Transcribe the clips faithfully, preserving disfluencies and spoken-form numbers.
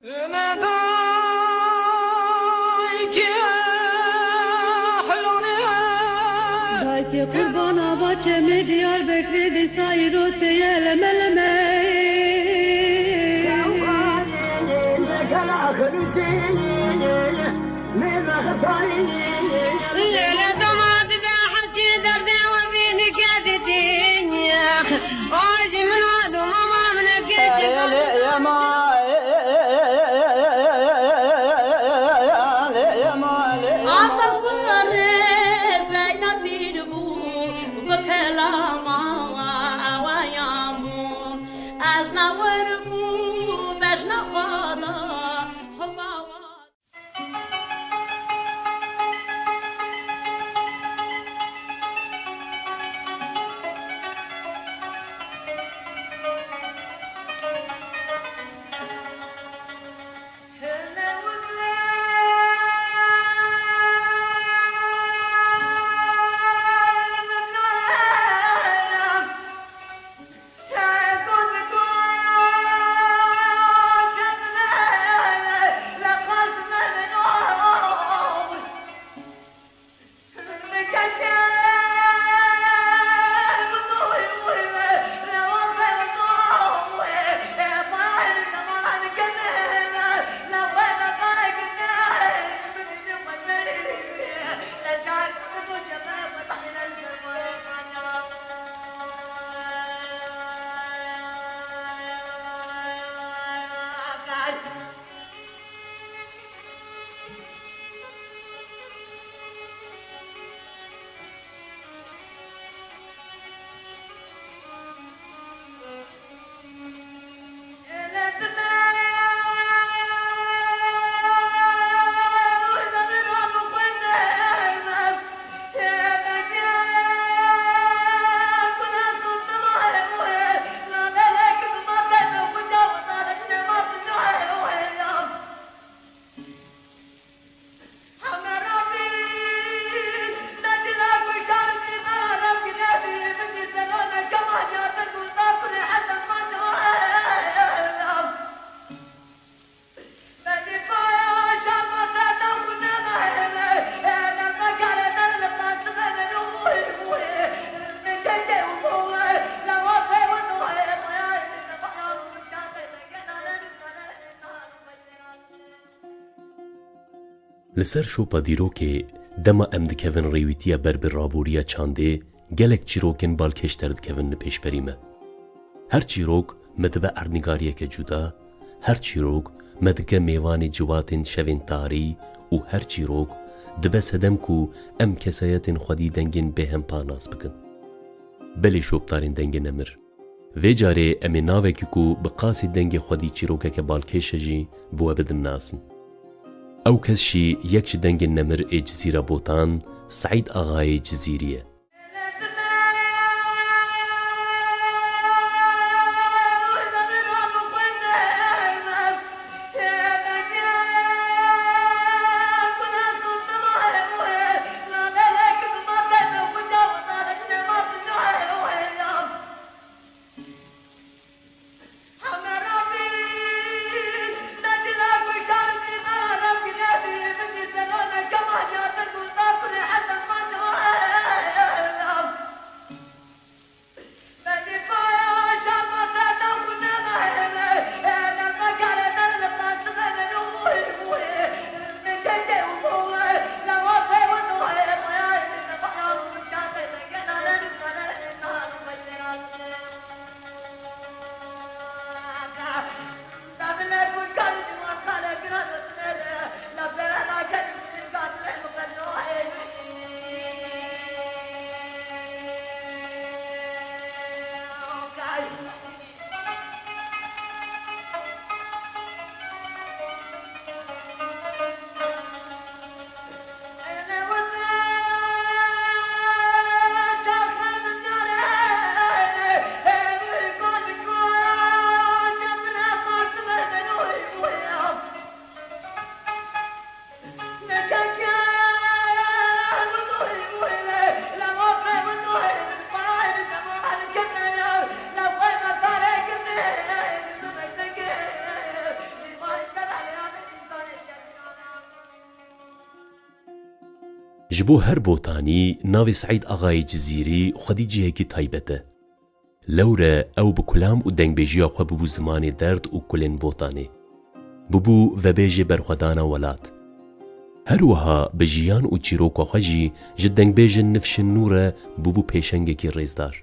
Dayke qurbana va çemê Diyarbekirê dîsa îro tê ye leme leme. Lele doma dibe hecî derdê we bînike didin. Ay jî min we doma ma min eke. Aqil kurê Zeynep pîr bû, bi kelama awayan bû. Ez ne wir bû, bejna xwe da, homa wa. Li ser şopa dîrokê, dema em dikevin rêwîtiya ber bi raboriya çandê, gelek çîrokên balkêş derdikevin li pêşberî me. Her çîrok me dibe erdnîgariyeke cuda, her çîrok me dike mêvanê civatên şevên tarî û her çîrok dibe sedem ku em kesayetên xwedî dengên bêhempa nas bikin. Belê şopdarên dengê nemir. Vê carê em ê navekî ku bi qasî dengê xwedî çîrokeke balkêş e jî bi we bidin nas. Ew kes jî yek ji dengên nemir ê Cizîra Botan, Seîd Axayê Cizîrî ye. Ji bo her Botanî navê Seîd Axayê Cizîrî xwedî cihekî taybet e. Lewre ew bi kulam û dengbêjiya xwe bûbû zimanê derd û kulên Botanê. Bûbû vebêjê berxwedana welat. Her wiha bi jiyan û çîroka xwe jî ji dengbêjên nifşên nû re bûbû pêşengekî rêzdar.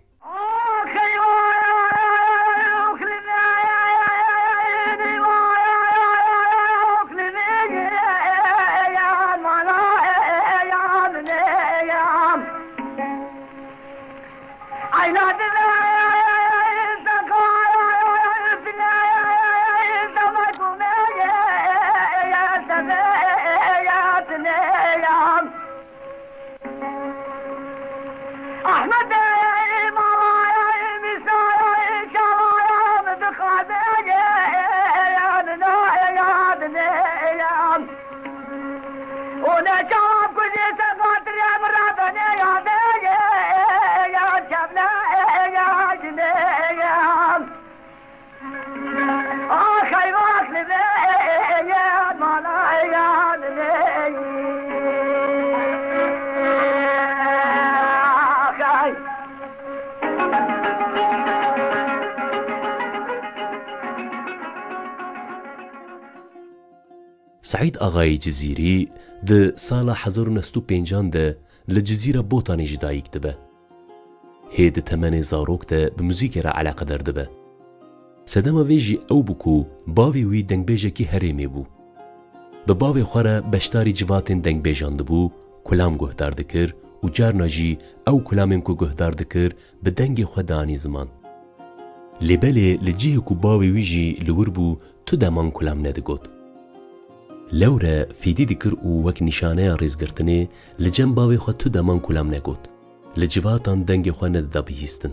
Seîd Axayê Cizîrî di sala hezar û neh sed û pêncan de li Cizîra Botanê ji dayik dibe. Hê di temenê zarok de bi muzîkê re eleqedar dibe. Sedema vê jî ew bû ku bavê wî dengbêjekî herêmê bû. Bi bavê xwe re beşdarî civatên dengbêjan dibû, kulam guhdar dikir û carna jî ew kulamên ku guhdar dikir bi dengê xwe danî ziman. Lê belê li cihê ku bavê wî jî li wir bû, tu deman kulam nedigot. Lewre fîdî dikir û wek nîşaneya rêzgirtinê li cem bavê xwe tu deman kulam negot. Li civatan dengê xwe nedida bihîstin.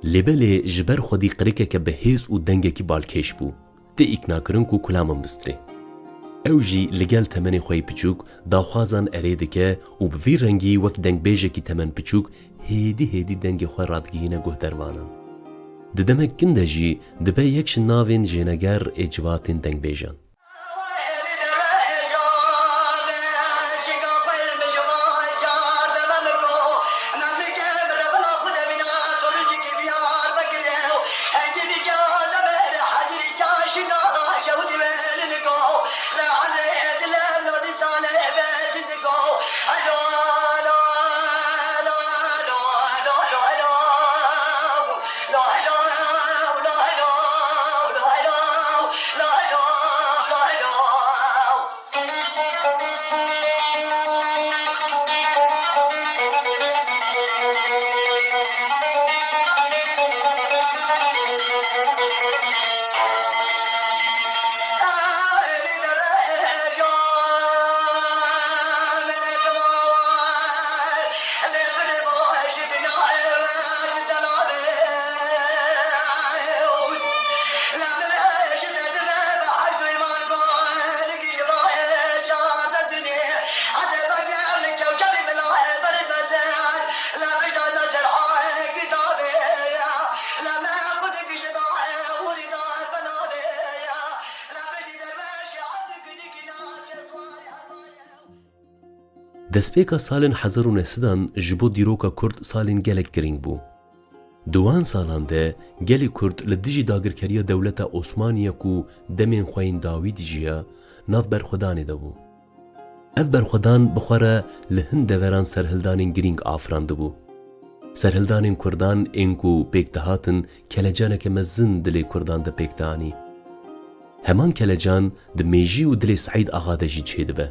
Lê belê ji ber xwedî qirikeke bi hêz û dengekî balkêş bû. Tê îknakirin ku kulaman bistirê. Ew jî li gel temenê xwe yê piçûk daxwazan erê dike û bi vî rengî wek dengbêjekî temen piçûk hêdî hêdî dengê xwe radigihîne guhdervanan. Di demek kin de jî dibe yek ji navên jêneger ê civatên dengbêjan. Destpêka salên hezar û neh sedan ji bo dîroka Kurd salên gelek girîng bû. Di wan salan de gelê Kurd li dijî dagirkeriya dewleta Osmaniye ku demên xwe yên dawî dijiya, nav berxwedanê de bû. Ev berxwedan bi xwe re li hin deveran serhildanên girîng afirandibû. Serhildanên Kurdan ên ku pêk dihatin kelecaneke mezin dilê Kurdan de pêk dianî. Heman kelecan di mêjî û dilê Seîd Axa de jî çêdibe.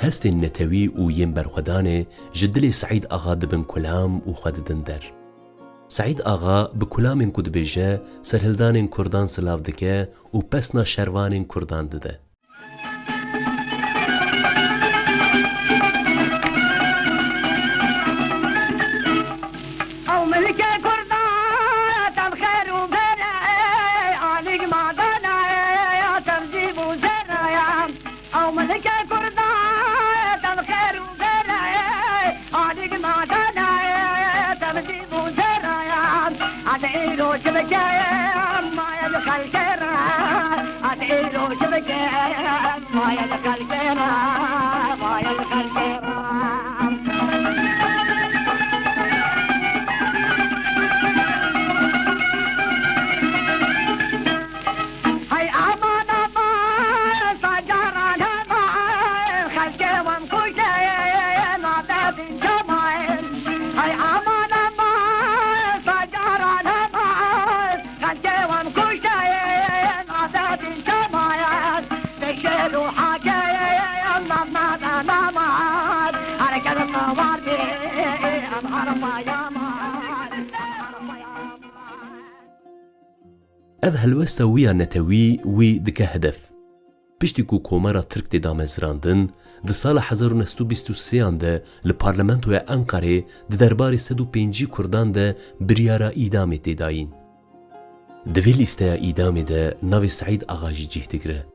Hestên netewî û yên berxwedanê ji dilê Seîd Axa dibin kulam û xwe didin der. Seîd Axa bi kulamên ku dibêje, serhildanên Kurdan silav dike û pesna şervanên Kurdan dide. Ew milkê Kurdan, tem xêr û bêre, alîk madane, tem zîv û zêre. Ew milkê Kurdan, tem xêr û bêre, alîk madane, tem zîv û zêre. Ez îro çi bikim, maye li xelkê re. Ez îro çi bikim, maye li xelkê re, maye li xelkê re. Ev helwesta wî ya netewî wî dike hedef. Piştî ku Komara Tirk tê damezirandin, di sala hezar û neh sed û bîst û sêyan de li Parlamentoya Enqerê di derbarê sed û pêncî Kurdan de biryara îdamê tê dayîn. Di vê lîsteya îdamê de navê Seîd Axa jî cih digire.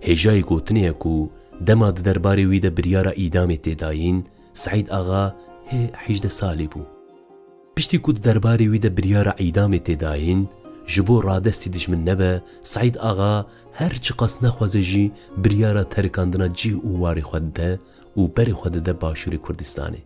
Hêjayî gotinê ye ku dema di derbarê wî de biryara îdamê tê dayîn, Seîd Axa hê hejdeh salî bû. Piştî ku di derbarê wî de biryara îdamê tê dayîn, ji bo radestî dijmin nebe, Seîd Axa her çiqas nexwaze jî biryara terikandina cih û warê xwe dide û berê xwe dide Başûrê Kurdistanê.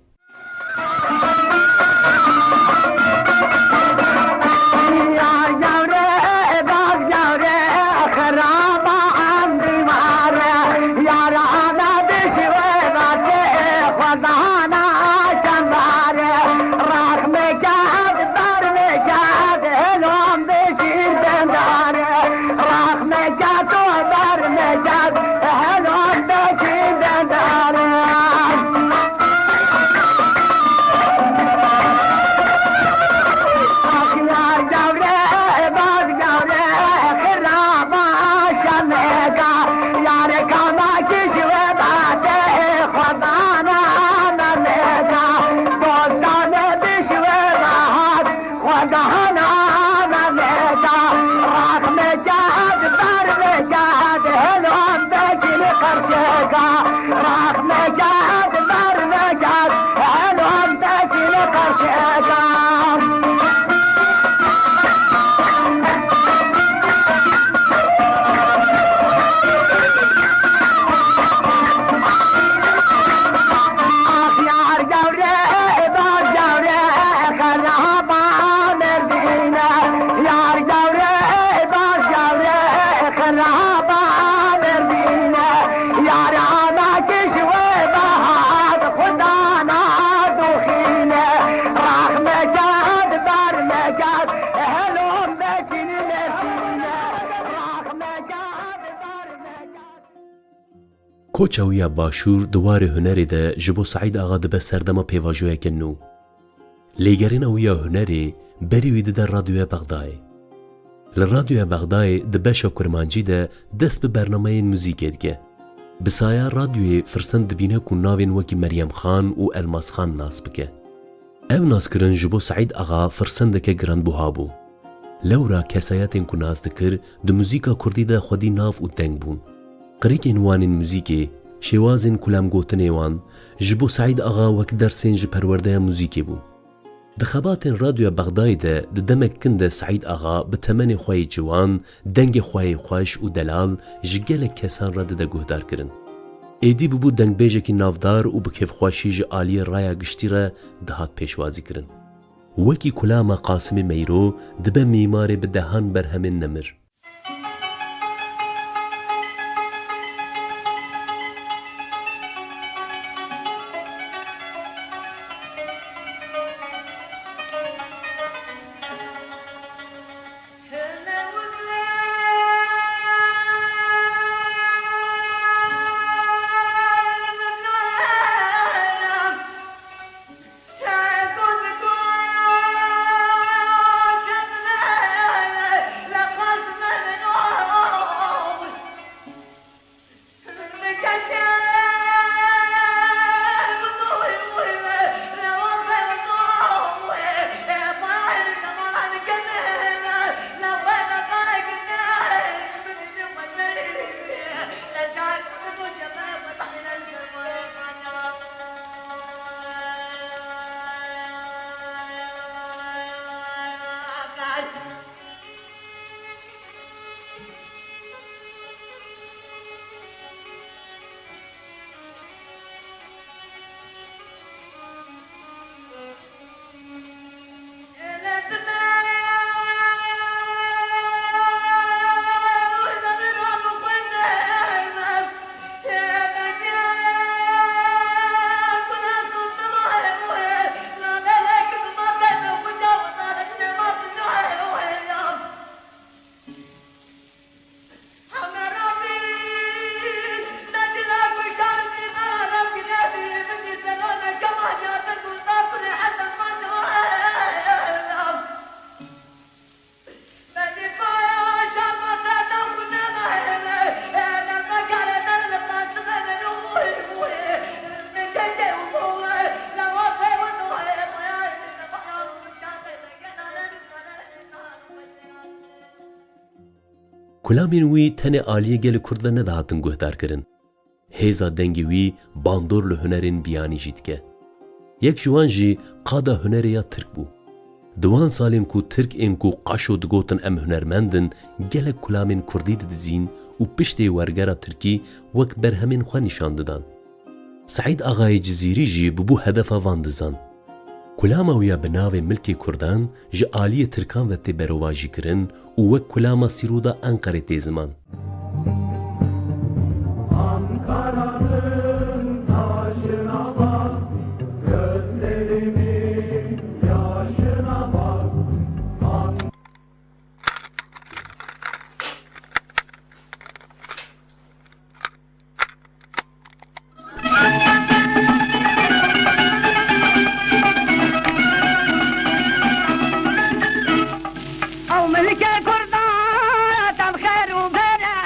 Koça wî ya Başûr di warê hunerê de ji bo Seîd Axa dibe serdema pêvajoyeke nû. Lêgerîna wî ya hunerê berî wî dide Radyoya Bexdayê. Li Radyoya Bexdayê di beşa kurmancî de dest bi bernameyên muzîkê dike. Bi saya radyoyê firsend dibîne ku navên wekî Meryem Xan û Elmas Xan nas bike. Ev naskirin ji bo Seîd Axa firsendeke giranbuha bû. Lewra kesayetên ku nas dikir, di muzîka kurdî de xwedî nav û deng bûn. Qirêkên wan ên muzîkê, şêwazên kulamgotinê wan, ji bo Seîd Axa wek dersên ji perwerdeya muzîkê bû. Di xebatên Radyoya Bexdayê de di demek kin de Seîd Axa bi temenê xwe yê ciwan, dengê xwe yê xweş û delal ji gelek kesan re dide guhdarkirin. Êdî bûbû dengbêjekî navdar û bi kêfxweşî ji aliyê raya giştî re dihat pêşwazîkirin. Wekî kulama Qasimê Meyro dibe mîmarê bi dehan berhemên nemir. Kulamên wî tenê aliyê gelê Kurd ve nedihatin guhdarkirin. Hêza dengê wî bandor li hunerên biyanî jî dike. Yek ji wan jî qada hunerê ya Tirk bû. Di wan salên ku Tirk ên ku qaşo digotin em hunermend in, gelek kulamên Kurdî didizîn û piştê wergera Tirkî wek berhemên xwe nîşan didan. Seîd Axayê Cizîrî jî bûbû hedefa van dizan. Kulama wî ya bi navê Milkê Kurdan ji aliyê Tirkan ve tê berovajîkirin û wek kulama Sîroda Enqerê tê ziman. Ankara'nın taşına bak, gözlerimin yaşına bak. Ew milkê Kurda tem xêr û bere,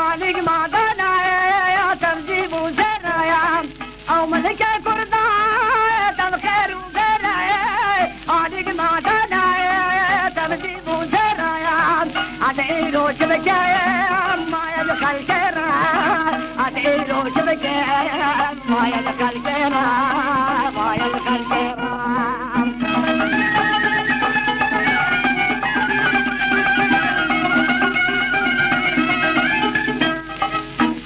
alîk madana, tem zîv û zere. Ew milkê Kurda tem xêr û bere, alîk madana, tem zîv û zere. Ez îro çi bikim, maye li xelkê re. Ez îro çi bikim, maye li xelkê re, maye li xelkê re.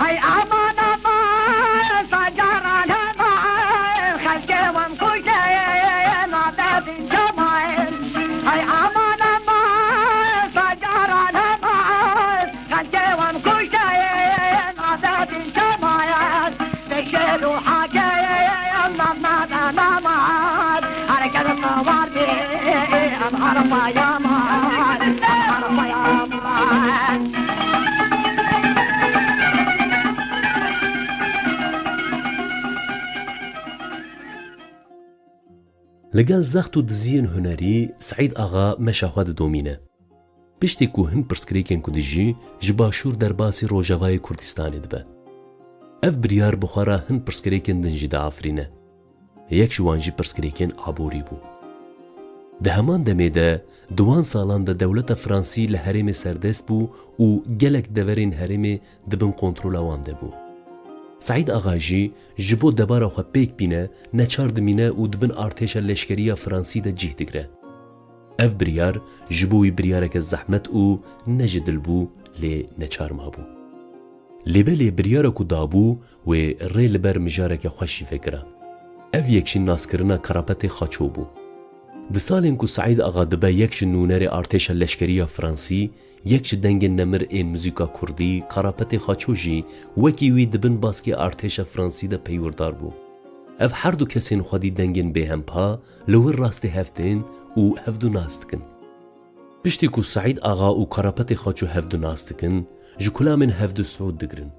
Hey aman aman, sacaran heman, xelkê wan kuşe, nade bin cemaen. Hey aman aman, sacaran heman, xelkê wan kuşe, nade bin cemaen. Beşer û hake, namada namaz, herkes sawar be, em arabaya man, em arabaya man. Li gel zext û diziyên hunerî Seîd Axa meşa xwe didomîne. Piştî ku hin pirsgirêkên ku dijî ji başûr derbasî rojavayê Kurdistanê dibe. Ev biryar bi xwe re hin pirsgirêkên din jî diafirîne. Yek ji wan jî pirsgirêkên aborî bû. Di heman demê de, di wan salan de dewleta Fransî li herêmê serdest bû û gelek deverên herêmê di bin kontrola wan de bû. Seîd Axa jî ji bo debara xwe pêk bîne, neçar dimîne û di bin artêşa leşkerî ya Fransî de cih digire. Ev biryar ji bo wî biryareke zehmet û ne ji dil bû, lê neçar mabû. Lê belê biryara ku dabû, wê rê li ber mijareke xweş jî vekira. Ev yek jî naskirina Karapetê Xaço bû. Di salên ku Seîd Axa dibe yek ji nûnerê artêşa leşkerî ya Fransî, yek ji dengên nemir ên muzîka kurdî, Karapetê Xaço jî wekî wî di bin baskê artêşa Fransî de peywirdar bû. Ev her du kesên xwedî dengên bêhempa li wir rastê hev tên û hevdu nas dikin. Piştî ku Seîd Axa û Karapetê Xaço hevdu nas dikin, ji kulamên hevdu siûd digirin.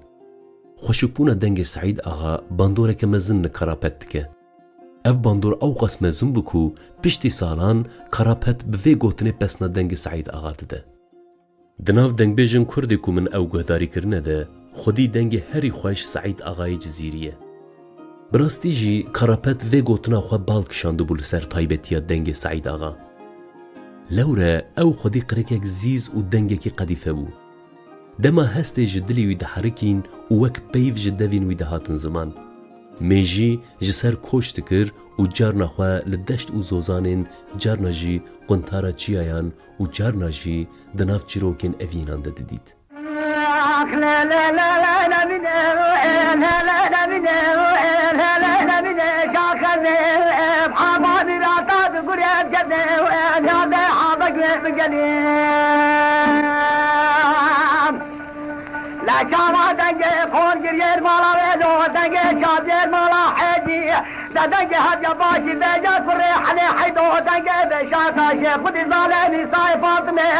Xweşikbûna dengê Seîd Axa bandoreke mezin li Karapet dike. Ev bandor ewqas mezin bû ku piştî salan Karapet bi vê gotinê pesna dengê Seîd Axa dide. Di nav dengbêjên Kurdê ku min ew guhdarî kirine de, xwedî dengê herî xweş Seîd Axayê Cizîrî ye. Bi rastî jî Karapet vê gotina xwe bal kişandibû li ser taybetiya dengê Seîd Axa. Lewre ew xwedî qirêkek zîz û dengekî qedîfe bû. Dema hestê ji dilê wî diherikîn û wek peyv ji devên wî dihatin ziman. Mêjî ji ser koç dikir û carna xwe li deşt û zozanên, carna jî quntara çiyayan û carna jî di nav çîrokên evînan de didît. La çava dengê xor giriyên mala wê do, dengê çaviyên mala hecî. De dengê hatiya başî veca kurê helê heydo, dengê veşa taşê xudî zalê Nîsayê Fatime.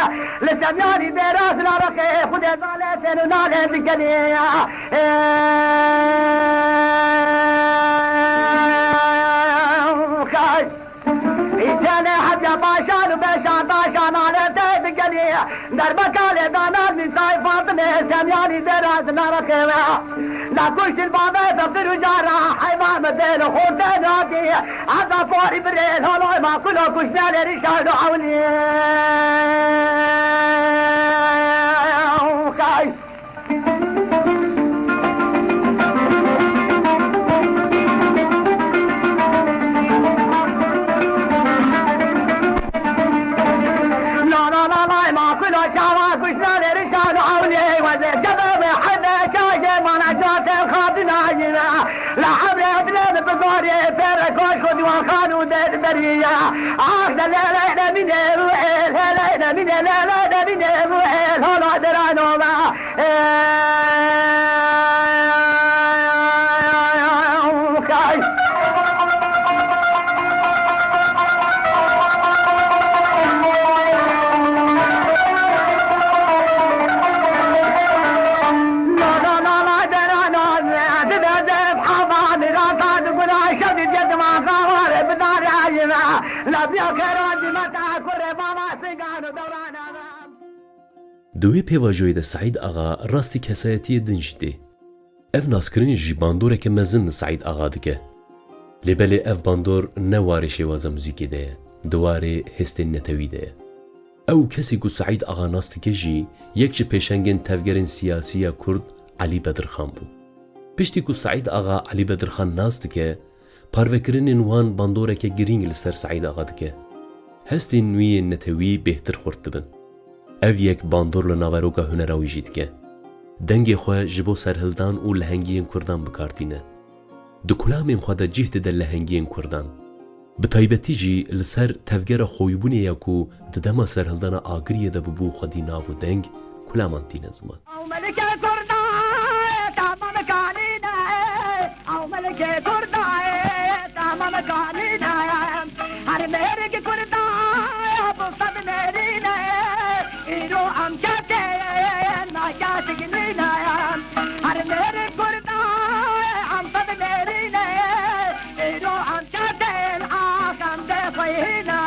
Li semyanî bêra zilaraqê xudê zalê sêr û nalê dikenê. Xeş. Îçenê hetiya başan û beşan taşan alê tê dikenî. Derbeka lê danar Nîsayê Fatime, semyanî bêra zilaraqê we. La kuştin bavê feqir û cara, heyvan mi dêl û xortê natî. Heta porî birê, loloy ma kulo kuşnelê rîşan û ewnî. Bana cafer xatina yine, la emre bile bi zarê pere kaş ko diwan xan û de beriye. Ah de le le de mine u e le le de mine le le de mine u e la la de la no la. Eh, kay. Di wê pêvajoyê de Seîd Axa rastî kesayetiyê din jî tê. Ev naskirin jî bandoreke mezin li Seîd Axa dike. Lê belê ev bandor ne warê şêwaza muzîkê de ye, di warê hêstên netewî de ye. Ew kesê ku Seîd Axa nas dike jî yek ji pêşengên tevgerên siyasî ya Kurd Elî Bedirxan bû. Piştî ku Seîd Axa Elî Bedirxan nas dike, parvekirinên wan bandoreke girîng li ser Seîd Axa dike. Hestên nû yên netewî bêhtir xurt dibin. Ev yek bandor li naveroka hunera wî jî dike. Dengê xwe ji bo serhildan û lehengiyên Kurdan bi kar tîne. Di kulamên xwe de cih dide lehengiyên Kurdan. Bi taybetî jî li ser tevgera xoyîbûnê ya ku di dema serhildana Agiriyê de bibû xwedî nav û deng, kulaman tîne ziman. Ew melikê Kurda ye, tamam kanîne. Ew melikê Kurda ye, tamam kanîne. Her mêrik Kurda ye, bi sed nêrîne. Îro em kesê ye, naketik nîne. Her mêrik Kurda ye, em sed nêrîne. Îro em kesên axem de xweyîne.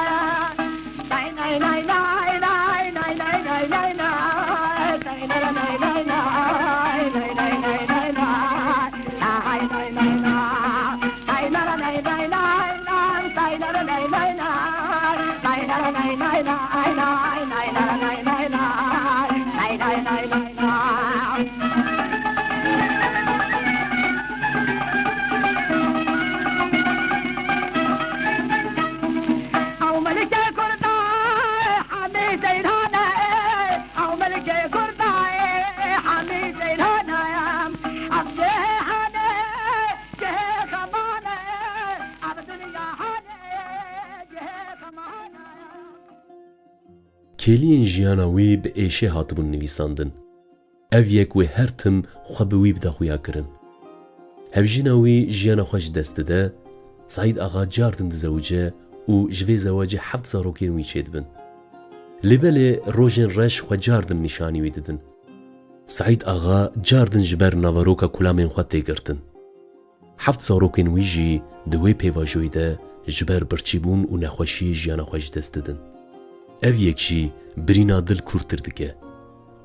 Ew melikê Kurda ye, Hemî Seyran e. Ew melikê Kurda ye, Hemî Seyran e. Ev cihê hane, cihê xeman e. Ev dinya hane, cihê xeman e. Kêliyên jiyana wî bi êşê hatibûn nivîsandin. Ev yek wê her tim xwe bi wî bide xuyakirin. Hevjîna wî jiyana xwe ji dest dide, Seîd Axa cardin dizewice û ji vê zewacê heft zarokên wî çêdibin. Lê belê rojên reş xwe cardin nîşanî wî didin. Seîd Axa cardin ji ber naveroka kulamên xwe tê girtin. Heft zarokên wî jî di wê pêvajoyê de ji ber birçîbûn û nexweşiyê jiyana xwe ji dest didin. Ev yek jî birîna dil kûrtir dike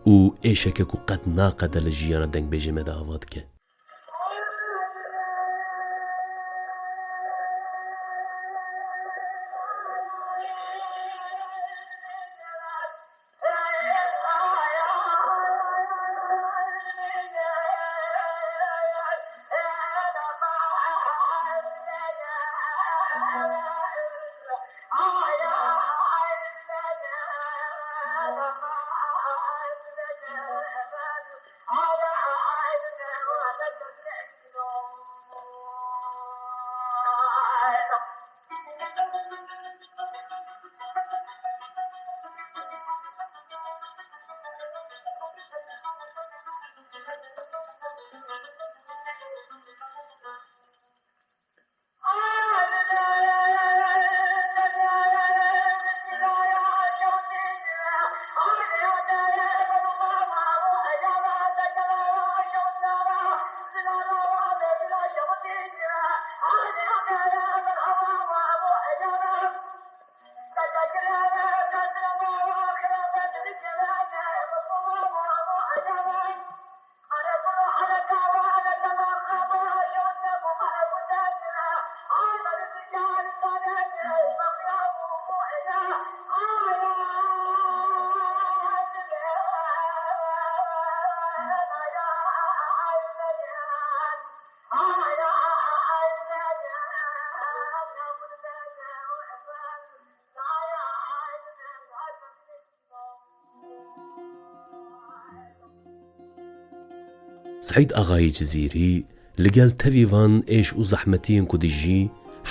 û êşeke ku qet naqede li jiyana dengbêjê me de ava dike. Seîd Axayê Cizîrî li gel tevî van êş û zehmetiyên ku dijî,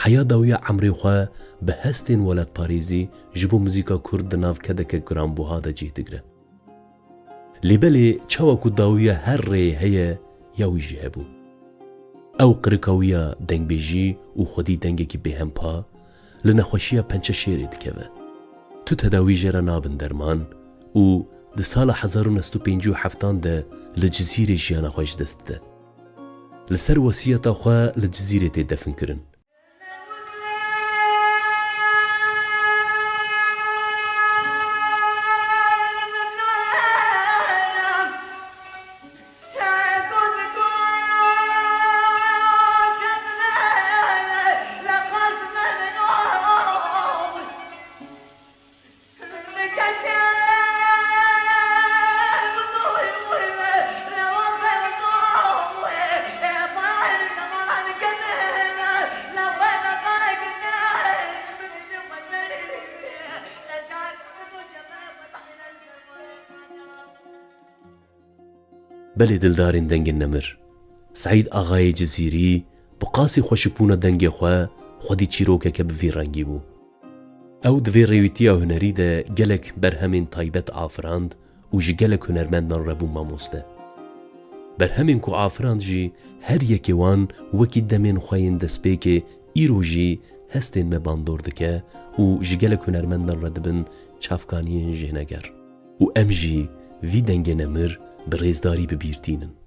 heya dawiya emrê xwe bi hestên welatparêzî ji bo muzîka kurd di nav kedeke giranbuha de cih digire. Lê belê çawa ku dawiya her rêyê heye, ya wî jî hebû. Ew qirika wî ya dengbêjî û xwedî dengekî bêhempa li nexweşiya pençe şêrê dikeve. Tu tedawî jê re nabin derman û di sala hezar û neh sed û pêncî û heftan de li Cizîrê jiyana xwe ji dest dide. Li ser wesiyeta xwe li Cizîrê tê definkirin. Belê dildarên dengên nemir, Seîd Axayê Cizîrî bi qasî xweşikbûna dengê xwe xwedî çîrokeke bi vî rengî bû. Ew di vê rêwîtiya hunerî de gelek berhemên taybet afirand û ji gelek hunermendan re bû mamoste. Berhemên ku afirand jî her yekê wan wekî demên xwe yên destpêkê îro jî hestên me bandor dike û ji gelek hunermendan re dibin çavkaniyên jêhneger. Û em jî vî dengê nemir bi rêzdarî bi bîr tînin.